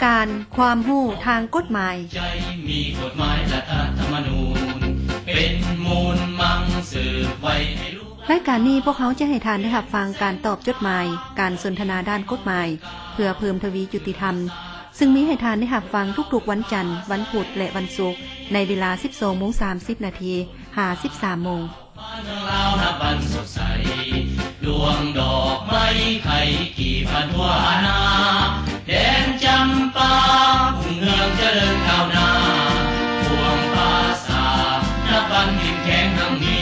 ການຄວາມຮູ້ທາງກົດໝາຍ. ໃຈມີກົດໝາຍລັດຖະທຳມະນູນ ເປັນມູນມັງສືບໄວ້ໃຫ້ລູກ. ລາຍການນີ້ພວກເຮົາຈະໃຫ້ທ່ານໄດ້ຮັບຟັງການຕອບຈົດໝາຍ, ການສົນທະນາດ້ານກົດໝາຍ ເພື່ອເພີ່ມທະວີຍຸຕິທຳ, ຊຶ່ງມີໃຫ້ທ່ານໄດ້ຮັບຟັງທຸກໆວັນຈັນ, ວັນພຸດ ແລະ ວັນສຸກ ໃນເວລາສິບສອງໂມງສາມສິບນາທີ ຫາສິບສາມໂມງ. ບ້ານເມືອງລາວນັບວັນສົດໃສ ດວງດອກໄມ້ໄຂ່ກີບບານທົ່ວອານາ ແດນຈຳປາຮຸ່ງເຮືອງຈະເລີນກ້າວໜ້າ ພວງປາສາດນັບວັນເຂັ້ມແຂງຮັ່ງມີ.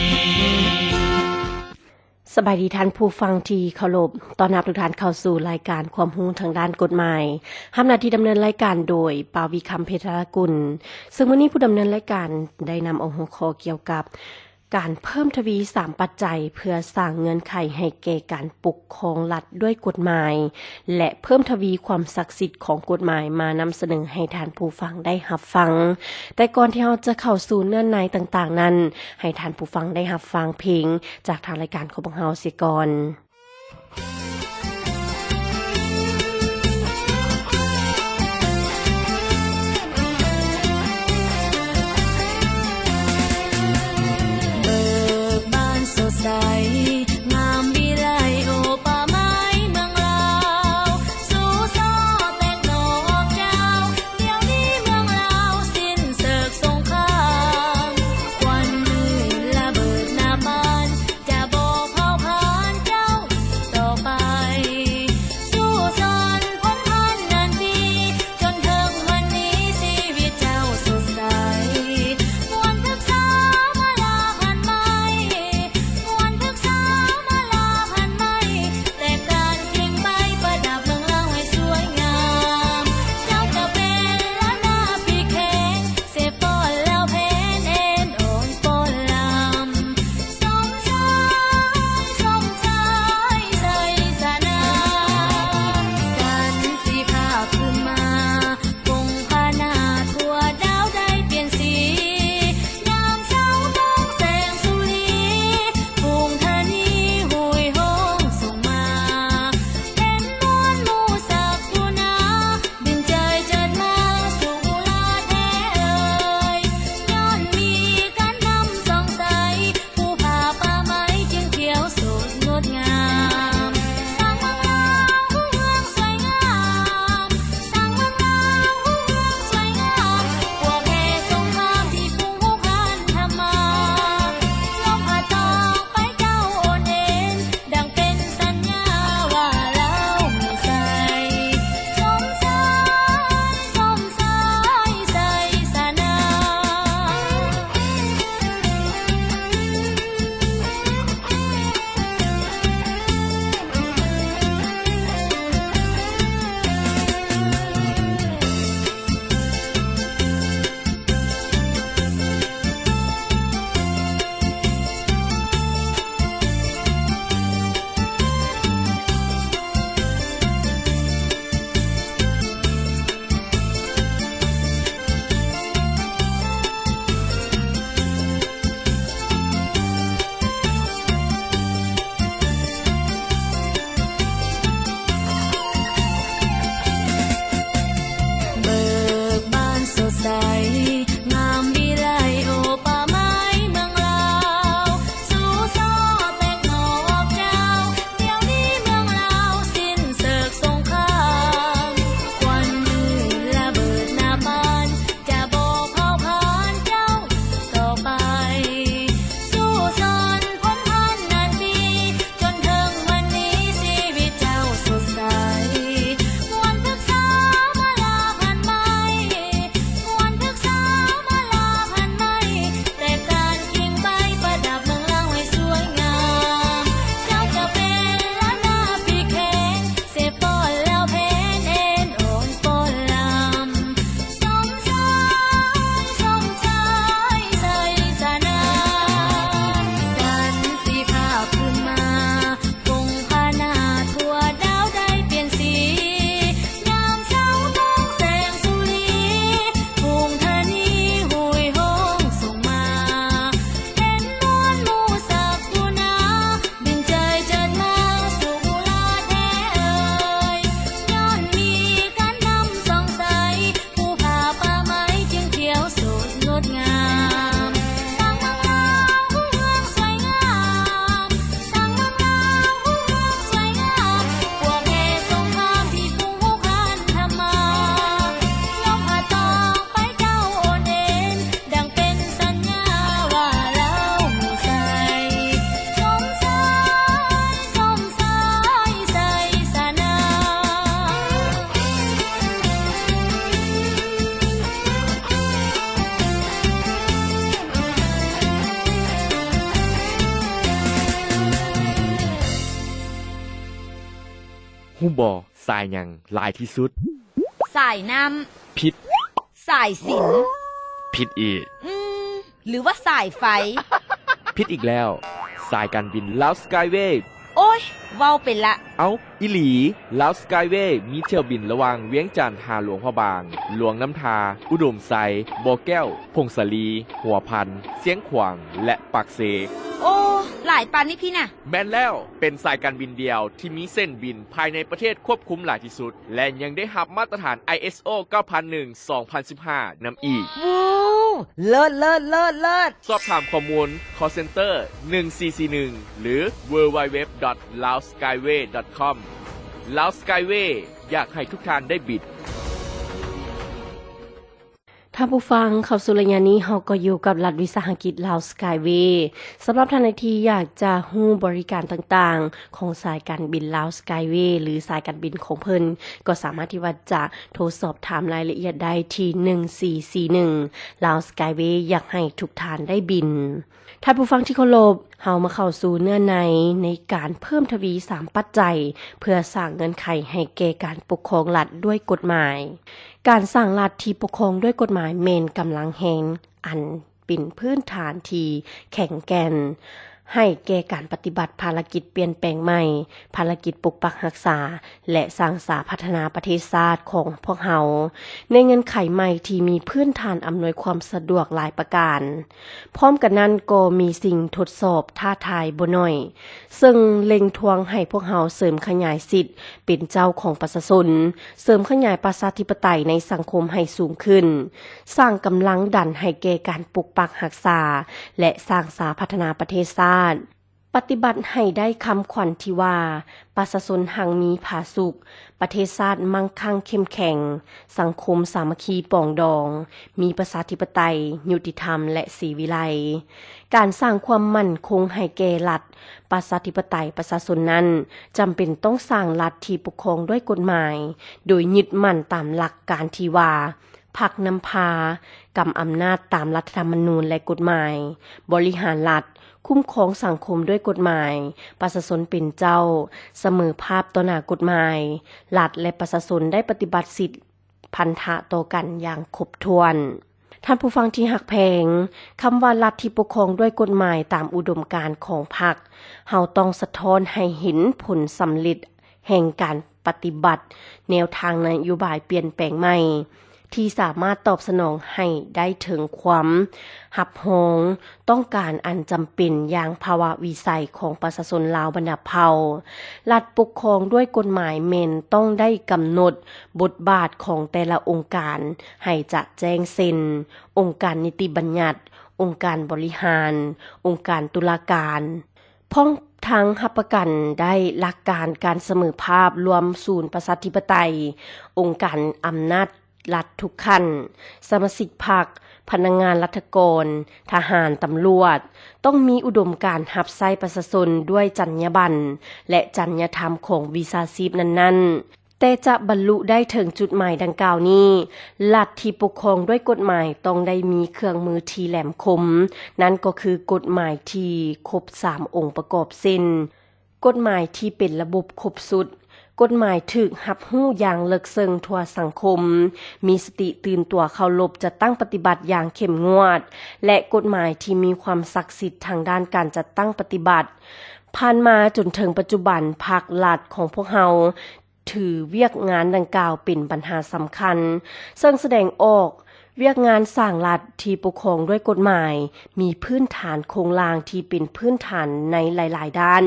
ສະບາຍດີທ່ານຜູ້ຟັງທີ່ເຄົາລົບ, ຕ້ອນຮັບທຸກທ່ານເຂົ້າສູ່ລາຍການຄວາມຮູ້ທາງດ້ານກົດໝາຍ. ຮັບໜ້າທີ່ດຳເນີນລາຍການໂດຍ ປາວີຄຳ ເພທະລະກຸນ, ເຊິ່ງມື້ນີ້ຜູ້ດຳເນີນລາຍການໄດ້ນຳເອົາຫົວຂໍ້ກ່ຽວກັບ ການເພີ່ມທະວີສາມປັດໄຈ ເພື່ອສ້າງເງື່ອນໄຂໃຫ້ແກ່ການປົກຄອງລັດດ້ວຍກົດໝາຍ ແລະ ເພີ່ມທະວີຄວາມສັກສິດຂອງກົດໝາຍ ມານຳສະເໜີໃຫ້ທ່ານຜູ້ຟັງໄດ້ຮັບຟັງ. ແຕ່ກ່ອນທີ່ເຮົາຈະເຂົ້າສູ່ເນື້ອໃນຕ່າງໆນັ້ນ, ໃຫ້ທ່ານຜູ້ຟັງໄດ້ຮັບຟັງເພງຈາກທາງລາຍການຂອງພວກເຮົາເສຍກ່ອນ. ເບີກບານສົດໃສ ງາມວິໄລໂອປະໄມເມືອງລາວ ສູ່ຊໍແຕກໜອກເຈົ້າ ດຽວນີ້ເມືອງລາວສິ້ນເສິກສົງຄາມ ຄວັນມືດລະເບີດໜ້າປານ ຈະບໍ່ເຜົາຜານເຈົ້າອີກຕໍ່ໄປ. ຮູ້ບໍ່ ສາຍຫຍັງຫຼາຍທີ່ສຸດ? ສາຍນ້ຳ. ຜິດ. ສາຍສິນ. ຜິດອີກ. ອືມ ຫຼືວ່າສາຍໄຟ? ຜິດອີກແລ້ວ. ສາຍການບິນລາວສະກາຍເວ. ໂອ້ຍ ເວົ້າໄປລະ. ເອົ້າ ອີ່ຫຼີ, ລາວສະກາຍເວມີຖ້ຽວບິນລະຫວ່າງວຽງຈັນຫາຫຼວງພະບາງ, ຫຼວງນ້ຳທາ, ອຸດົມໄຊ, ບໍ່ແກ້ວ, ຜົ້ງສາລີ, ຫົວພັນ, ຊຽງຂວາງ ແລະ ປາກເຊ. ໂອ້ ຫຼາຍປານນີ້ພີ້ນະ. ແມ່ນແລ້ວ, ເປັນສາຍການບິນດຽວທີ່ມີເສັ້ນບິນພາຍໃນປະເທດຄວບຄຸມຫຼາຍທີ່ສຸດ ແລະ ຍັງໄດ້ຮັບມາດຕະຖານ ໄອເອສໂອ ເກົ້າພັນໜຶ່ງ ສອງພັນສິບຫ້າ ນຳອີກ. ວ້າວ ເລີດ ເລີດ ເລີດ ເລີດ! ສອບຖາມຂໍ້ມູນ call center ໜຶ່ງສີ່ສີ່ໜຶ່ງ ຫຼື www.laoskyway.com. Lao Skyway ຢາກໃຫ້ທຸກທ່ານໄດ້ບິນ. ທ່ານຜູ້ຟັງ, ເຂົ້າສູ່ໄລຍະນີ້ ເຮົາກໍຢູ່ກັບລັດວິສາຫະກິດລາວສະກາຍເວ. ສຳລັບທ່ານໃດທີ່ຢາກຈະຮູ້ບໍລິການຕ່າງໆຂອງສາຍການບິນລາວສະກາຍເວ ຫຼື ສາຍການບິນຂອງເພິ່ນ, ກໍສາມາດທີ່ວ່າຈະໂທສອບຖາມລາຍລະອຽດໄດ້ທີ່ ໜຶ່ງສີ່ສີ່ໜຶ່ງ. ລາວສະກາຍເວຢາກໃຫ້ທຸກທ່ານໄດ້ບິນ. ທ່ານຜູ້ຟັງທີ່ເຄົາລົບ, ເຮົາມາເຂົ້າສູ່ເນື້ອໃນໃນການເພີ່ມທະວີສາມປັດໄຈ ເພື່ອສ້າງເງື່ອນໄຂໃຫ້ແກ່ການປົກຄອງລັດດ້ວຍກົດໝາຍ. ການສ້າງລັດທີ່ປົກຄອງດ້ວຍກົດໝາຍແມ່ນກຳລັງແຮງອັນເປັນພື້ນຖານທີ່ແຂງແກ່ນ ໃຫ້ແກ່ການປະຕິບັດພາລະກິດປ່ຽນແປງໃໝ່, ພາລະກິດປົກປັກຮັກສາ ແລະ ສ້າງສາພັດທະນາປະເທດຊາດຂອງພວກເຮົາ ໃນເງື່ອນໄຂໃໝ່ທີ່ມີພື້ນຖານອຳນວຍຄວາມສະດວກຫຼາຍປະການ. ພ້ອມກັນນັ້ນກໍມີສິ່ງທົດສອບທ້າທາຍບໍ່ໜ້ອຍ, ເຊິ່ງເລັ່ງທວງໃຫ້ພວກເຮົາເສີມຂະຫຍາຍສິດເປັນເຈົ້າຂອງປະຊາຊົນ, ເສີມຂະຫຍາຍປະຊາທິປະໄຕໃນສັງຄົມໃຫ້ສູງຂຶ້ນ, ສ້າງກຳລັງດັນໃຫ້ແກ່ການປົກປັກຮັກສາ ແລະ ສ້າງສາພັດທະນາປະເທດຊາດ. ປະຕິບັດໃຫ້ໄດ້ຄຳຂວັນທີ່ວ່າ ປະຊາຊົນຮັ່ງມີຜາສຸກ, ປະເທດຊາດມັ່ງຄັ່ງເຂັ້ມແຂງ, ສັງຄົມສາມັກຄີປອງດອງ, ມີປະຊາທິປະໄຕ, ຍຸຕິທຳ ແລະ ສີວິໄລ. ການສ້າງຄວາມໝັ້ນຄົງໃຫ້ແກ່ລັດປະຊາທິປະໄຕປະຊາຊົນນັ້ນ, ຈຳເປັນຕ້ອງສ້າງລັດທີ່ປົກຄອງດ້ວຍກົດໝາຍ, ໂດຍຍຶດໝັ້ນຕາມຫຼັກການທີ່ວ່າ ພັກນຳພາ, ກຳອຳນາດຕາມລັດຖະທຳມະນູນ ແລະ ກົດໝາຍ, ບໍລິຫານລັດ, ຄຸ້ມຄອງສັງຄົມດ້ວຍກົດໝາຍ, ປະຊາຊົນເປັນເຈົ້າ, ສະເໝີພາບຕໍ່ໜ້າກົດໝາຍ, ລັດ ແລະ ປະຊາຊົນໄດ້ປະຕິບັດສິດພັນທະຕໍ່ກັນຢ່າງຄົບຖ້ວນ. ທ່ານຜູ້ຟັງທີ່ຮັກແພງ, ຄຳວ່າລັດທີ່ປົກຄອງດ້ວຍກົດໝາຍຕາມອຸດົມການຂອງພັກ, ເຮົາຕ້ອງສະທ້ອນໃຫ້ເຫັນຜົນສຳເລັດ ແຫ່ງການປະຕິບັດແນວທາງນະໂຍບາຍປ່ຽນແປງໃໝ່ ທີ່ສາມາດຕອບສະໜອງໃຫ້ໄດ້ເຖິງຄວາມຮັບຮອງຕ້ອງການອັນຈຳເປັນຢ່າງພາວະວິໄສຂອງປະຊາຊົນລາວບັນດາເຜົ່າ. ລັດປົກຄອງດ້ວຍກົດໝາຍແມ່ນຕ້ອງໄດ້ກຳນົດບົດບາດຂອງແຕ່ລະອົງການໃຫ້ຈະແຈ້ງ ເຊັ່ນ ອົງການນິຕິບັນຍັດ, ອົງການບໍລິຫານ, ອົງການຕຸລາການ. ພ້ອມທັງຮັບປະກັນໄດ້ຫຼັກການການສະເໝີພາບລວມສູນປະຊາທິປະໄຕ, ອົງການອຳນາດລັດທຸກຂັ້ນ, ສະມາຊິກພັກ, ພະນັກງານລັດຖະກອນ, ທະຫານ, ຕຳຫຼວດ, ຕ້ອງມີອຸດົມການຮັບໃຊ້ປະຊາຊົນດ້ວຍຈັນຍາບັນ ແລະ ຈັນຍາທຳຂອງວິຊາຊີບນັ້ນໆ. ແຕ່ຈະບັນລຸໄດ້ເຖິງຈຸດໝາຍດັ່ງກ່າວນີ້, ລັດທີ່ປົກຄອງດ້ວຍກົດໝາຍຕ້ອງໄດ້ມີເຄື່ອງມືທີ່ແຫຼມຄົມ, ນັ້ນກໍຄືກົດໝາຍທີ່ຄົບສາມອົງປະກອບ ເຊັ່ນ ກົດໝາຍທີ່ເປັນລະບົບຄົບຊຸດ, ກົດໝາຍຖືກຮັບຮູ້ຢ່າງເລິກເຊິ່ງທົ່ວສັງຄົມ, ມີສະຕິຕື່ນຕົວເຄົາລົບຈັດຕັ້ງປະຕິບັດຢ່າງເຂັ້ມງວດ ແລະ ກົດໝາຍທີ່ມີຄວາມສັກສິດທາງດ້ານການຈັດຕັ້ງປະຕິບັດ. ຜ່ານມາຈົນເຖິງປັດຈຸບັນ, ພັກລັດຂອງພວກເຮົາ ຖືວຽກງານດັ່ງກ່າວເປັນບັນຫາສຳຄັນ, ເຊິ່ງສະແດງອອກວຽກງານສ້າງລັດທີ່ປົກຄອງດ້ວຍກົດໝາຍ ມີພື້ນຖານໂຄງລ່າງທີ່ເປັນພື້ນຖານໃນຫຼາຍໆດ້ານ,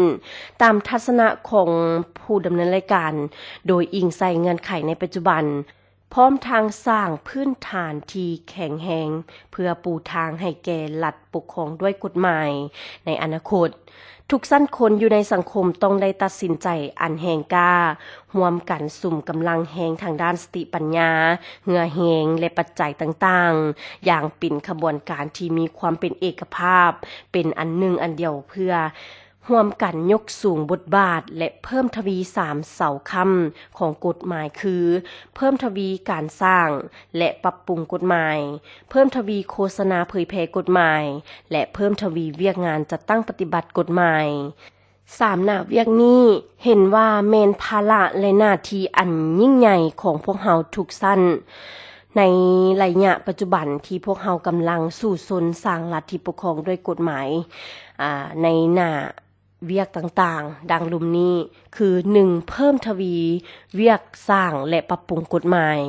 ຕາມທັດສະນະຂອງຜູ້ດຳເນີນລາຍການ, ໂດຍອີງໃສ່ເງື່ອນໄຂໃນປັດຈຸບັນ, ພ້ອມທັງສ້າງພື້ນຖານທີ່ແຂງແຮງ ເພື່ອປູທາງໃຫ້ແກ່ລັດປົກຄອງດ້ວຍກົດໝາຍໃນອະນາຄົດ. ທຸກຊັ້ນຄົນຢູ່ໃນສັງຄົມຕ້ອງໄດ້ຕັດສິນໃຈອັນແຮງກ້າ, ຮ່ວມກັນສຸມກຳລັງແຮງທາງດ້ານສະຕິປັນຍາ, ເຫື່ອແຮງ ແລະ ປັດໄຈຕ່າງໆ, ຢ່າງເປັນຂະບວນການທີ່ມີຄວາມເປັນເອກະພາບ, ເປັນອັນໜຶ່ງອັນດຽວ ເພື່ອ ຮ່ວມກັນຍົກສູງບົດບາດ ແລະ ເພີ່ມທະວີສາມເສົາຄ້ຳຂອງກົດໝາຍ ຄື ເພີ່ມທະວີການສ້າງ ແລະ ປັບປຸງກົດໝາຍ, ເພີ່ມທະວີໂຄສະນາເຜີຍແຜ່ກົດໝາຍ ແລະ ເພີ່ມທະວີວຽກງານຈັດຕັ້ງປະຕິບັດກົດໝາຍ. ສາມໜ້າວຽກນີ້ເຫັນວ່າແມ່ນພາລະ ແລະ ໜ້າທີ່ອັນຍິ່ງໃຫຍ່ຂອງພວກເຮົາທຸກຊັ້ນ ໃນໄລຍະປັດຈຸບັນທີ່ພວກເຮົາກຳລັງສູ້ຊົນສ້າງລັດທີ່ປົກຄອງດ້ວຍກົດໝາຍ ອາ ໃນໜ້າວຽກຕ່າງໆ ດັ່ງລຸ່ມນີ້ ຄື ໜຶ່ງ ເພີ່ມທະວີວຽກສ້າງ ແລະ ປັບປຸງກົດໝາຍ.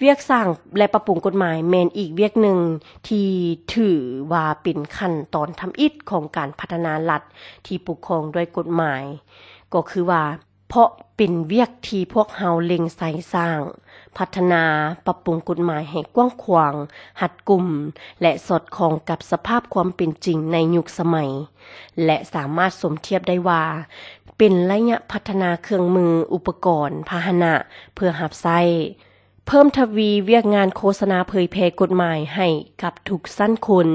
ວຽກສ້າງ ແລະ ປັບປຸງກົດໝາຍແມ່ນອີກວຽກໜຶ່ງທີ່ຖືວ່າເປັນຂັ້ນຕອນທຳອິດຂອງການພັດທະນາລັດທີ່ປົກຄອງດ້ວຍກົດໝາຍ ກໍຄືວ່າ ເພາະເປັນວຽກທີ່ພວກເຮົາເລັ່ງໃສ່ສ້າງ, ພັດທະນາ, ປັບປຸງກົດໝາຍໃຫ້ກວ້າງຂວາງ, ຮັດກຸມ ແລະ ສອດຄ່ອງກັບສະພາບຄວາມເປັນຈິງໃນຍຸກສະໄໝ ແລະ ສາມາດສົມທຽບໄດ້ວ່າ ເປັນໄລຍະພັດທະນາເຄື່ອງມື, ອຸປະກອນ, ພາຫະນະ ເພື່ອຮັບໃຊ້. ເພີ່ມທະວີວຽກງານໂຄສະນາເຜີຍແຜ່ກົດໝາຍໃຫ້ກັບທຸກຊັ້ນຄົນ.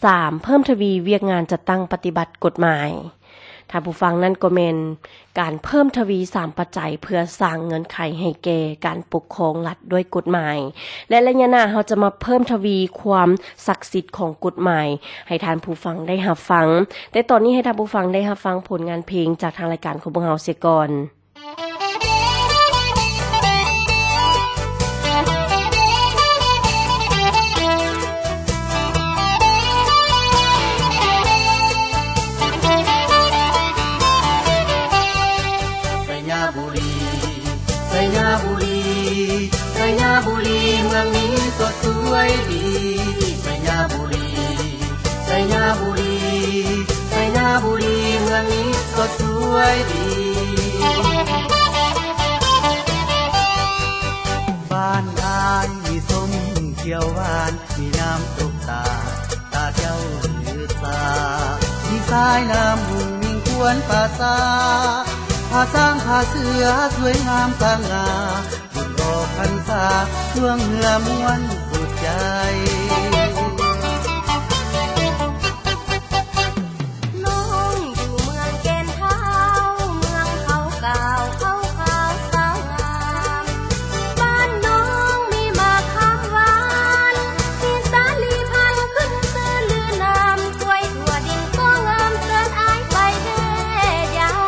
ສາມ ເພີ່ມທະວີວຽກງານຈັດຕັ້ງປະຕິບັດກົດໝາຍ. ທ່ານຜູ້ຟັງ, ນັ້ນກໍແມ່ນການເພີ່ມທະວີສາມປັດໄຈ ເພື່ອສ້າງເງື່ອນໄຂໃຫ້ແກ່ການປົກຄອງລັດດ້ວຍກົດໝາຍ ແລະ ໄລຍະໜ້າເຮົາຈະມາເພີ່ມທະວີຄວາມສັກສິດຂອງກົດໝາຍໃຫ້ທ່ານຜູ້ຟັງໄດ້ຮັບຟັງ. ແຕ່ຕອນນີ້ໃຫ້ທ່ານຜູ້ຟັງໄດ້ຮັບຟັງຜົນງານເພງຈາກທາງລາຍການຂອງພວກເຮົາເສຍກ່ອນ. ໄຊຍະບູລີ ໄຊຍະບູລີ ໄຊຍະບູລີ ເມືອງນີ້ສົດສວຍດີ ໄຊຍະບູລີ ໄຊຍະບູລີ ໄຊຍະບູລີ ເມືອງນີ້ສົດສວຍດີ. ບ້ານອ້າຍມີສົ້ມຂຽວຫວານ ມີນ້ຳຕົກຕາດ ຕາດເຈົ້າຫຼືສາ ມີສາຍນ້ຳຮຸ່ງວິ່ງຄວນປາສາດ ຜາຊ້າງຜາເສືອສວຍງາມສະຫງ່າ ບຸນອອກພັນສາ ຊ່ວງເຮືອມ່ວນສຸດໃຈ. ນ້ອງຢູ່ເມືອງແກ່ນທ້າວ ເມືອງເຂົາກາວ ເຂົາຂາວສາວງາມ ບ້ານນ້ອງມີໝາກຂາມຫວານ ມີສາລີພັນຂຶ້ນຊື່ລືນາມ ກ້ວຍທົ່ວດິນກໍງາມ ເຊີນອ້າຍໄປແດ່ຢາມ.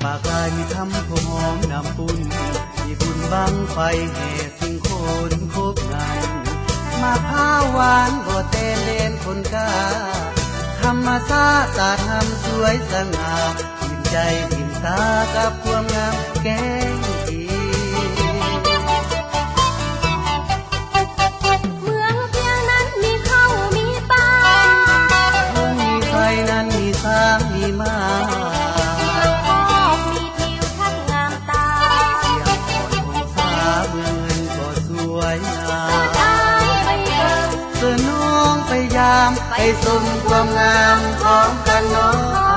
ປາກລາຍມີຄຳໂພຫອມນ້ຳປຸ້ນ ມີບຸນບັ້ງໄຟແຫ່ຊິງຄົນຄົບງານ ໝາກພ້າວຫວານບໍ່ແຕ່ນເດນຄົນກ້າ ທຳມະຊາດສາດງາມສວຍສະຫງ່າ ອີ່ມໃຈອີ່ມຕາກັບຄວາມງາມແກ້ງອີ. ເມືອງພຽງນັ້ນມີເຂົ້າມີປາ ເມືອງມີໄຊນັ້ນມີຊ້າງມີມ້າ ເມືອງຄອກມີທິວທັດງາມຕາ ສຽງຂອນຫົງສາເມືອງເງິນກໍສວຍງາມ ເຊີນອ້າຍໄປເບິ່ງ ເຊີນນ້ອງໄປຢາມ ໄປຊົມຄວາມງາມພ້ອມກັນນ້ອງເຮົາ.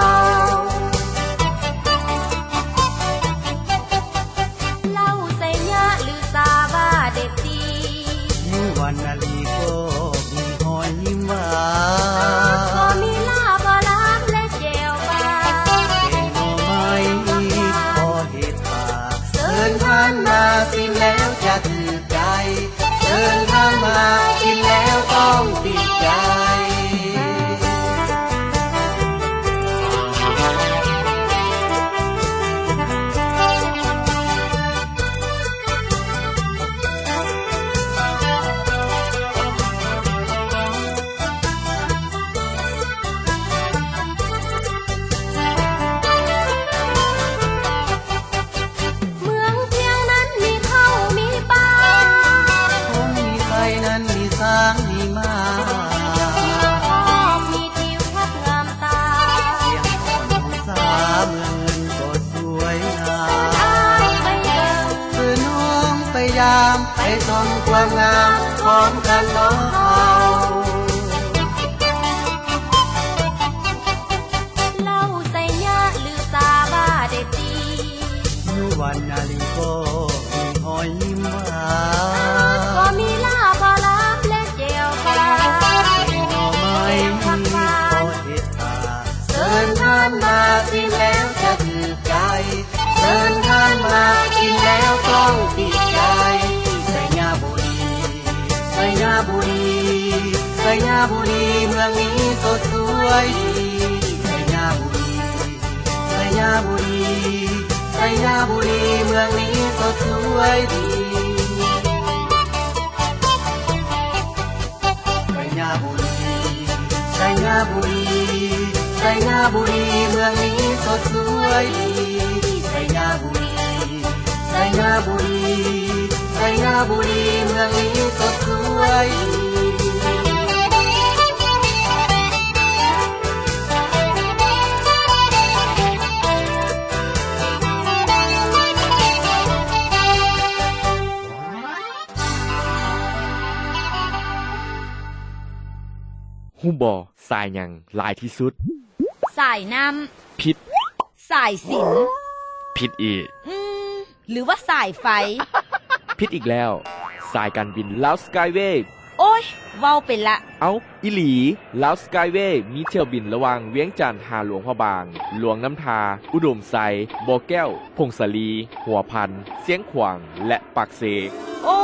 ເລົ່າໄຊຍະລືຊາວ່າເດັດດີ ຢູ່ວັນນາລີກໍມີຮອຍຍິ້ມຫວານ ກໍມີລາບບໍ່ລາບແລະແຈ່ວປາ ແກງໜໍ່ໄມ້ພໍເຮັດປາ ເຊີນທ່ານມາຊິມແລ້ວຈະຖືກໃຈ ເຊີນທ່ານມາກິນແລ້ວຕ້ອງຕິດໃຈ. ເມືອງພຽງນັ້ນມີເຂົ້າມີປາ ຄົງມີໄຊນັ້ນມີຊ້າງມີມ້າ ມີຮອບມີທິວທັດງາມຕາ ສຽງຂອນຫົງສາເມືອງເງິນກໍສວຍງາມ ເຊີນອ້າຍໄປເບິ່ງ ເຊີນນ້ອງໄປຢາມ ໄປຊົມຄວາມງາມພ້ອມກັນນ້ອງເຮົາ. ເລົ່າໄຊຍະລືຊາວ່າເດດດີ ຢູ່ວັນນາລີກໍມີຮອຍຍິ້ມຫວານ ກໍມີລາບບໍ່ລາບແລະແຈ່ວປາ ແກງໜໍ່ໄມ້ພໍເຮັດປາ ເຊີນທ່ານມາຊິມແລ້ວຈະຖືກໃຈ ເຊີນທ່ານມາກິນແລ້ວຕ້ອງຕິດໃຈ ໄຊຍະບູລີ ໄຊຍະບູລີ ໄຊຍະບູລີ ເມືອງນີ້ສົດສວຍດີ ໄຊຍະບູລີ ໄຊຍະບູລີ ໄຊຍະບູລີ ເມືອງນີ້ສົດສວຍດີ ໄຊຍະບູລີ ໄຊຍະບູລີ ໄຊຍະບູລີ ເມືອງນີ້ສົດສວຍດີ ໄຊຍະບູລີ ໄຊຍະບູລີ ໄຊຍະບູລີ ເມືອງນີ້ສົດສວຍດີ. ຮູ້ບໍ່ ສາຍຫຍັງຫຼາຍທີ່ສຸດ? ສາຍນ້ຳ. ຜິດ. ສາຍສິນ. ຜິດອີກ. ອືມ ຫຼືວ່າສາຍໄຟ? ຜິດອີກແລ້ວ. ສາຍການບິນລາວສະກາຍເວ. ໂອ້ຍ ເວົ້າເປັນລະ. ເອົ້າ ອີ່ຫຼີ ລາວສະກາຍເວ ມີຖ້ຽວບິນລະຫວ່າງວຽງຈັນຫາຫຼວງພະບາງ, ຫຼວງນ້ຳທາ, ອຸດົມໄຊ, ບໍ່ແກ້ວ, ຜົ້ງສາລີ, ຫົວພັນ, ຊຽງຂວາງ ແລະ ປາກເຊ. ໂອ້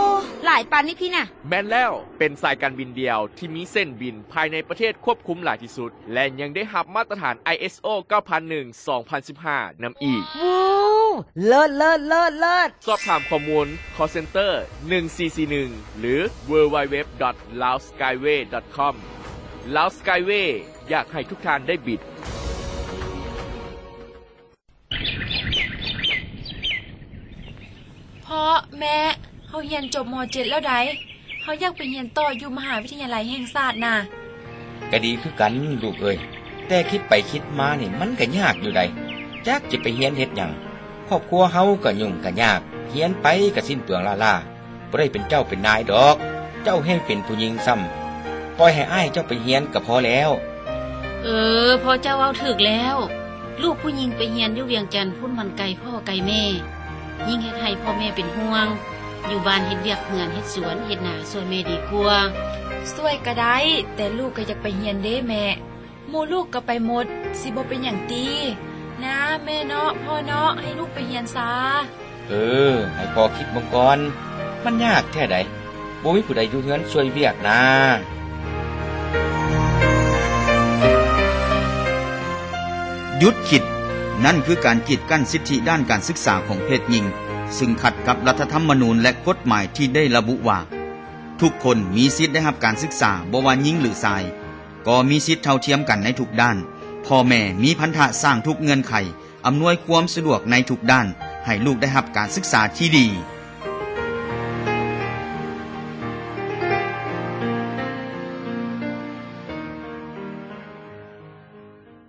ຫຼາຍປານນີ້ພີ້ນະ. ແມ່ນແລ້ວ, ເປັນສາຍການບິນດຽວທີ່ມີເສັ້ນບິນພາຍໃນປະເທດຄວບຄຸມຫຼາຍທີ່ສຸດ ແລະ ຍັງໄດ້ຮັບມາດຕະຖານ ໄອເອສໂອ ເກົ້າພັນໜຶ່ງ ສອງພັນສິບຫ້າ ນຳອີກ. ວ້າວ ເລີດ ເລີດ ເລີດ ເລີດ. ສອບຖາມຂໍ້ມູນ call center ໜຶ່ງສີ່ສີ່ໜຶ່ງ ຫຼື www.laoskyway.com. ລາວສະກາຍເວ ຢາກໃຫ້ທຸກທ່ານໄດ້ບິນ. ພໍ່ ແມ່ ເຮົາຮຽນຈົບ ມ.ເຈັດ ແລ້ວໃດ໋. ເຮົາຢາກໄປຮຽນຕໍ່ຢູ່ມະຫາວິທະຍາໄລແຫ່ງຊາດນະ. ກະດີຄືກັນລູກເອີຍ, ແຕ່ຄິດໄປຄິດມານີ້ມັນກະຍາກຢູ່ໃດ໋. ຈັກຊິໄປຮຽນເຮັດຫຍັງ? ຄອບຄົວເຮົາກະຫຍຸ້ງກະຍາກ, ຮຽນໄປກະສິ້ນເປືອງລ້າໆ. ບໍ່ໄດ້ເປັນເຈົ້າເປັນນາຍດອກ, ເຈົ້າແຮ່ງເປັນຜູ້ຍິງຊ້ຳ. ປ່ອຍໃຫ້ອ້າຍເຈົ້າໄປຮຽນກະພໍແລ້ວ. ເອີ ພໍ່ເຈົ້າເວົ້າຖືກແລ້ວ. ລູກຜູ້ຍິງໄປຮຽນຢູ່ວຽງຈັນພຸ້ນມັນໄກພໍ່ໄກແມ່, ຍິ່ງເຮັດໃຫ້ພໍ່ແມ່ເປັນຫ່ວງ. ຢູ່ບ້ານເຮັດວຽກເຮືອນເຮັດສວນເຮັດນາຊ່ວຍແມ່ດີກວ່າ. ຊ່ວຍກະໄດ້, ແຕ່ລູກກະຢາກໄປຮຽນເດ້ແມ່. ໝູ່ລູກກະໄປໝົດ, ຊິບໍ່ເປັນຫຍັງຕິ? ນາແມ່ເນາະ ພໍ່ເນາະ, ໃຫ້ລູກໄປຮຽນຊາ. ເອີ ໃຫ້ພໍ່ຄິດເບິ່ງກ່ອນ, ມັນຍາກແທ້ໃດ, ບໍ່ມີຜູ້ໃດຢູ່ເຮືອນຊ່ວຍວຽກນາ. ຢຸດຄິດ, ນັ້ນຄືການກີດກັ້ນສິດທິດ້ານການສຶກສາຂອງເພດຍິງ, ຊຶ່ງຂັດກັບລັດຖະທຳມະນູນ ແລະ ກົດໝາຍທີ່ໄດ້ລະບຸວ່າ ທຸກຄົນມີສິດໄດ້ຮັບການສຶກສາ, ບໍ່ວ່າຍິງ ຫຼື ຊາຍ, ກໍມີສິດເທົ່າທຽມກັນໃນທຸກດ້ານ. ພໍ່ແມ່ມີພັນທະສ້າງທຸກເງື່ອນໄຂ, ອຳນວຍຄວາມສະດວກໃນທຸກດ້ານ, ໃຫ້ລູກໄດ້ຮັບການສຶກສາທີ່ດີ.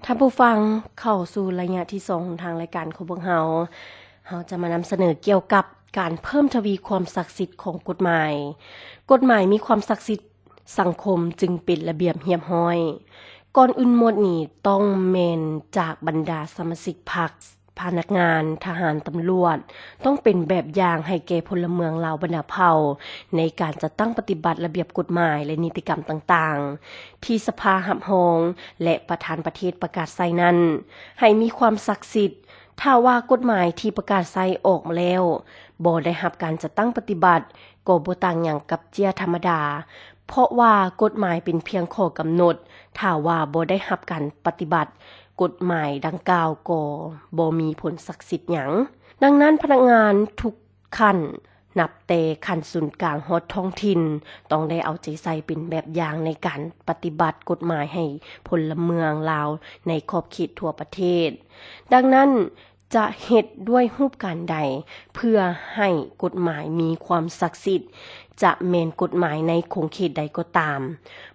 ທ່ານຜູ້ຟັງ, ເຂົ້າສູ່ໄລຍະທີສອງຂອງທາງລາຍການຂອງພວກເຮົາ. ເຮົາຈະມານຳສະເໜີກ່ຽວກັບການເພີ່ມທະວີຄວາມສັກສິດຂອງກົດໝາຍ. ກົດໝາຍມີຄວາມສັກສິດ ສັງຄົມຈຶ່ງເປັນລະບຽບຮຽບຮ້ອຍ. ກ່ອນອື່ນໝົດນີ້ ຕ້ອງແມ່ນຈາກບັນດາສະມາຊິກພັກ, ພະນັກງານ, ທະຫານ, ຕຳຫຼວດ, ຕ້ອງເປັນແບບຢ່າງໃຫ້ແກ່ພົນລະເມືອງລາວບັນດາເຜົ່າ ໃນການຈັດຕັ້ງປະຕິບັດລະບຽບກົດໝາຍ ແລະ ນິຕິກຳຕ່າງໆ ທີ່ສະພາຮັບຮອງ ແລະ ປະທານປະເທດປະກາດໃຊ້ນັ້ນ ໃຫ້ມີຄວາມສັກສິດ. ຖ້າວ່າກົດໝາຍທີ່ປະກາດໃຊ້ອອກມາແລ້ວ ບໍ່ໄດ້ຮັບການຈັດຕັ້ງປະຕິບັດ, ກໍບໍ່ຕ່າງຫຍັງກັບເຈ້ຍທຳມະດາ, ເພາະວ່າກົດໝາຍເປັນພຽງຂໍ້ກຳນົດ, ຖ້າວ່າບໍ່ໄດ້ຮັບການປະຕິບັດ, ກົດໝາຍດັ່ງກ່າວກໍບໍ່ມີຜົນສັກສິດຫຍັງ. ດັ່ງນັ້ນ, ພະນັກງານທຸກຂັ້ນ, ນັບແຕ່ຂັ້ນສູນກາງຮອດທ້ອງຖິ່ນ, ຕ້ອງໄດ້ເອົາໃຈໃສ່ເປັນແບບຢ່າງໃນການປະຕິບັດກົດໝາຍໃຫ້ພົນລະເມືອງລາວໃນຂອບເຂດທົ່ວປະເທດ. ດັ່ງນັ້ນ, ຈະເຮັດດ້ວຍຮູບການໃດ ເພື່ອໃຫ້ກົດໝາຍມີຄວາມສັກສິດ, ຈະແມ່ນກົດໝາຍໃນຂົງເຂດໃດກໍຕາມ,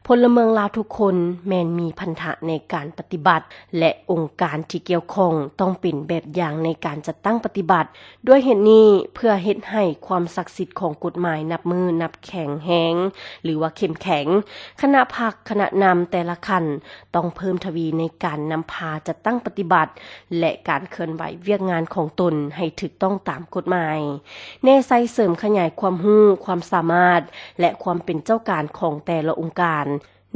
ພົນລະເມືອງລາວທຸກຄົນແມ່ນມີພັນທະໃນການປະຕິບັດ ແລະ ອົງການທີ່ກ່ຽວຂ້ອງຕ້ອງເປັນແບບຢ່າງໃນການຈັດຕັ້ງປະຕິບັດ. ດ້ວຍເຫດນີ້, ເພື່ອເຮັດໃຫ້ຄວາມສັກສິດຂອງກົດໝາຍນັບມື້ນັບແຂງແຮງ ຫຼືວ່າເຂັ້ມແຂງ, ຄະນະພັກ, ຄະນະນຳແຕ່ລະຂັ້ນ ຕ້ອງເພີ່ມທະວີໃນການນຳພາຈັດຕັ້ງປະຕິບັດ ແລະ ການເຄື່ອນໄຫວວຽກງານຂອງຕົນໃຫ້ຖືກຕ້ອງຕາມກົດໝາຍ, ແນໃສ່ເສີມຂະຫຍາຍຄວາມຮູ້, ຄວາມສາມາດ ແລະ ຄວາມເປັນເຈົ້າການຂອງແຕ່ລະອົງການ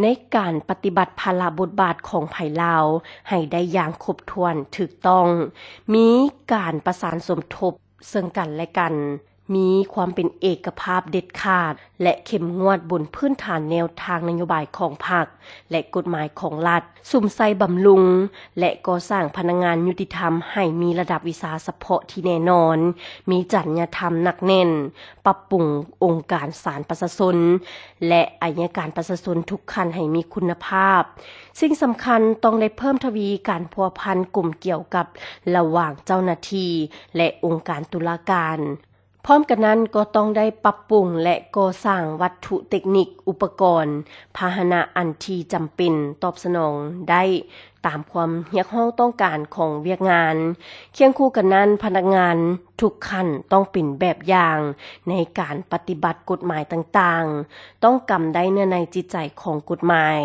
ໃນການປະຕິບັດພາລະບົດບາດຂອງໃຜລາວໃຫ້ໄດ້ຢ່າງຄົບຖ້ວນ, ຖືກຕ້ອງ, ມີການປະສານສົມທົບເຊິ່ງກັນແລະກັນ, ມີຄວາມເປັນເອກະພາບເດັດຂາດ ແລະ ເຂັ້ມງວດບົນພື້ນຖານແນວທາງນະໂຍບາຍຂອງພັກ ແລະ ກົດໝາຍຂອງລັດ, ສຸມໃສ່ບຳລຸງ ແລະ ກໍ່ສ້າງພະນັກງານຍຸຕິທຳໃຫ້ມີລະດັບວິຊາສະເພາະທີ່ແນ່ນອນ, ມີຈັນຍະທຳໜັກແໜ້ນ, ປັບປຸງອົງການສານປະຊາຊົນ ແລະ ໄອຍະການປະຊາຊົນທຸກຂັ້ນໃຫ້ມີຄຸນນະພາບ. ສິ່ງສຳຄັນຕ້ອງໄດ້ເພີ່ມທະວີການພົວພັນກົມກ່ຽວກັບລະຫວ່າງເຈົ້າໜ້າທີ່ ແລະ ອົງການຕຸລາການ. ພ້ອມກັນນັ້ນກໍຕ້ອງໄດ້ປັບປຸງ ແລະ ກໍ່ສ້າງວັດຖຸເຕັກນິກ, ອຸປະກອນ, ພາຫະນະອັນທີ່ຈຳເປັນຕອບສະໜອງໄດ້ຕາມຄວາມຮຽກຮ້ອງຕ້ອງການຂອງວຽກງານ. ຄຽງຄູ່ກັນນັ້ນ, ພະນັກງານທຸກຂັ້ນຕ້ອງເປັນແບບຢ່າງໃນການປະຕິບັດກົດໝາຍຕ່າງໆ, ຕ້ອງກຳໄດ້ເນື້ອໃນຈິດໃຈຂອງກົດໝາຍ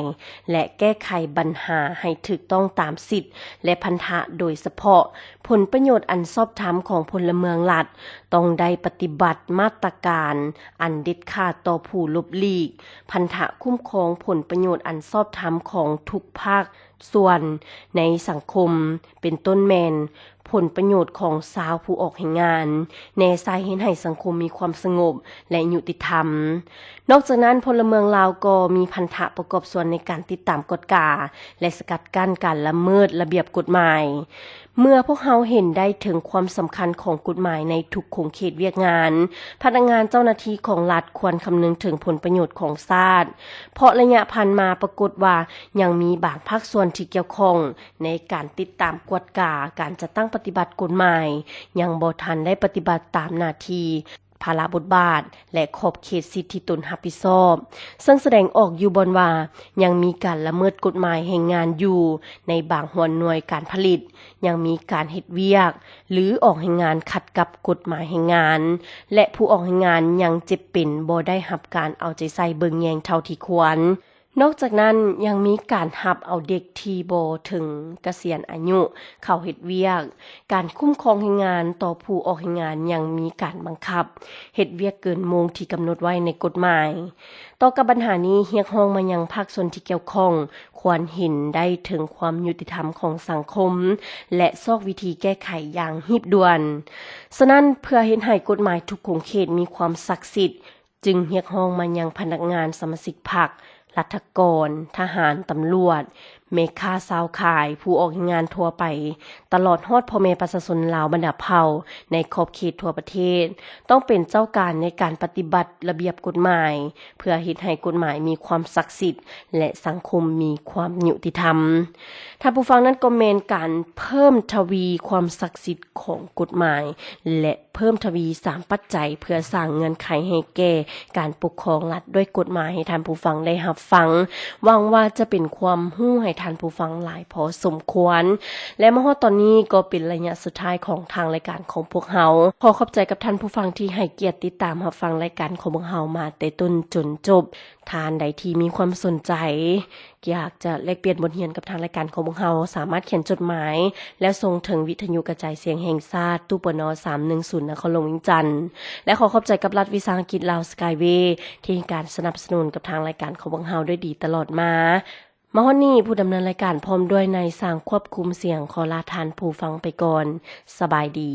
ແລະ ແກ້ໄຂບັນຫາໃຫ້ຖືກຕ້ອງຕາມສິດ ແລະ ພັນທະ, ໂດຍສະເພາະ ຜົນປະໂຫຍດອັນຊອບທຳຂອງພົນລະເມືອງລັດ ຕ້ອງໄດ້ປະຕິບັດມາດຕະການອັນເດັດຂາດຕໍ່ຜູ້ຫຼົບຫຼີກພັນທະຄຸ້ມຄອງຜົນປະໂຫຍດອັນຊອບທຳຂອງທຸກພາກສ່ວນໃນສັງຄົມ, ເປັນຕົ້ນແມ່ນຜົນປະໂຫຍດຂອງຊາວຜູ້ອອກແຮງງານ, ແນໃສ່ເຮັດໃຫ້ສັງຄົມມີຄວາມສະຫງົບ ແລະ ຍຸຕິທຳ. ນອກຈາກນັ້ນ, ພົນລະເມືອງລາວກໍມີພັນທະປະກອບສ່ວນໃນການຕິດຕາມກວດກາ ແລະ ສະກັດກັ້ນການລະເມີດລະບຽບກົດໝາຍ. ເມື່ອພວກເຮົາເຫັນໄດ້ເຖິງຄວາມສຳຄັນຂອງກົດໝາຍໃນທຸກຂົງເຂດວຽກງານ, ພະນັກງານເຈົ້າໜ້າທີ່ຂອງລັດຄວນຄຳນຶງເຖິງຜົນປະໂຫຍດຂອງຊາດ, ເພາະໄລຍະຜ່ານມາປາກົດວ່າຍັງມີບາງພາກສ່ວນທີ່ກ່ຽວຂ້ອງໃນການຕິດຕາມກວດກາການຈັດຕັ້ງປະຕິບັດກົດໝາຍ, ຍັງບໍ່ທັນໄດ້ປະຕິບັດຕາມໜ້າທີ່ ພາລະບົດບາດ ແລະ ຂອບເຂດສິດທີ່ຕົນຮັບຜິດຊອບ, ເຊິ່ງສະແດງອອກຢູ່ບ່ອນວ່າຍັງມີການລະເມີດກົດໝາຍແຮງງານຢູ່ໃນບາງຫົວໜ່ວຍການຜະລິດ, ຍັງມີການເຮັດວຽກ ຫຼື ອອກແຮງງານຂັດກັບກົດໝາຍແຮງງານ ແລະ ຜູ້ອອກແຮງງານຍັງເຈັບເປັນບໍ່ໄດ້ຮັບການເອົາໃຈໃສ່ເບິ່ງແຍງເທົ່າທີ່ຄວນ. ນອກຈາກນັ້ນ, ຍັງມີການຮັບເອົາເດັກທີ່ບໍ່ເຖິງກະສຽນອາຍຸເຂົ້າເຮັດວຽກ, ການຄຸ້ມຄອງແຮງງານຕໍ່ຜູ້ອອກແຮງງານຍັງມີການບັງຄັບເຮັດວຽກເກີນໂມງທີ່ກຳນົດໄວ້ໃນກົດໝາຍ. ຕໍ່ກັບບັນຫານີ້, ຮຽກຮ້ອງມາຍັງພາກສ່ວນທີ່ກ່ຽວຂ້ອງ ຄວນເຫັນໄດ້ເຖິງຄວາມຍຸຕິທຳຂອງສັງຄົມ ແລະ ຊອກວິທີແກ້ໄຂຢ່າງຮີບດ່ວນ. ສະນັ້ນ, ເພື່ອເຮັດໃຫ້ກົດໝາຍທຸກຂົງເຂດມີຄວາມສັກສິດ, ຈຶ່ງຮຽກຮ້ອງມາຍັງພະນັກງານ, ສະມາຊິກພັກ, ລັດຖະກອນ, ທະຫານ, ຕຳຫຼວດ, ແມ່ຄ້າຊາວຂາຍ, ຜູ້ອອກແຮງງານທົ່ວໄປ, ຕະຫຼອດຮອດພໍ່ແມ່ປະຊາຊົນລາວບັນດາເຜົ່າໃນຂອບເຂດທົ່ວປະເທດ, ຕ້ອງເປັນເຈົ້າການໃນການປະຕິບັດລະບຽບກົດໝາຍ, ເພື່ອເຮັດໃຫ້ກົດໝາຍມີຄວາມສັກສິດ ແລະ ສັງຄົມມີຄວາມຍຸຕິທຳ. ທ່ານຜູ້ຟັງ, ນັ້ນກໍແມ່ນການເພີ່ມທະວີຄວາມສັກສິດຂອງກົດໝາຍ ແລະ ເພີ່ມທະວີສາມປັດໄຈ ເພື່ອສ້າງເງື່ອນໄຂໃຫ້ແກ່ການປົກຄອງລັດດ້ວຍກົດໝາຍໃຫ້ທ່ານຜູ້ຟັງໄດ້ຮັບຟັງ. ຫວັງວ່າຈະເປັນຄວາມຮູ້ໃຫ້ທ່ານຜູ້ຟັງຫຼາຍພໍສົມຄວນ. ແລະ ມາຮອດຕອນນີ້ກໍເປັນໄລຍະສຸດທ້າຍຂອງທາງລາຍການຂອງພວກເຮົາ. ຂໍຂອບໃຈກັບທ່ານຜູ້ຟັງທີ່ໃຫ້ກຽດຕິດຕາມຮັບຟັງລາຍການຂອງພວກເຮົາມາແຕ່ຕົ້ນຈົນຈົບ. ທ່ານໃດທີ່ມີຄວາມສົນໃຈ ຢາກຈະແລກປ່ຽນບົດຮຽນກັບທາງລາຍການຂອງພວກເຮົາ, ສາມາດຂຽນຈົດໝາຍ ແລ້ວສົ່ງເຖິງວິທະຍຸກະຈາຍສຽງແຫ່ງຊາດ, ຕູ້ ປນ ສາມໜຶ່ງສູນ ນະຄອນຫຼວງວຽງຈັນ ແລະ ຂໍຂອບໃຈກັບລັດວິສາຫະກິດລາວສະກາຍເວ ທີ່ໃຫ້ການສະໜັບສະໜູນກັບທາງລາຍການຂອງພວກເຮົາດ້ວຍດີຕະຫຼອດມາ. ມາຮອດນີ້, ຜູ້ດຳເນີນລາຍການພ້ອມດ້ວຍນາຍຊ່າງຄວບຄຸມສຽງ ຂໍລາທ່ານຜູ້ຟັງໄປກ່ອນ. ສະບາຍດີ.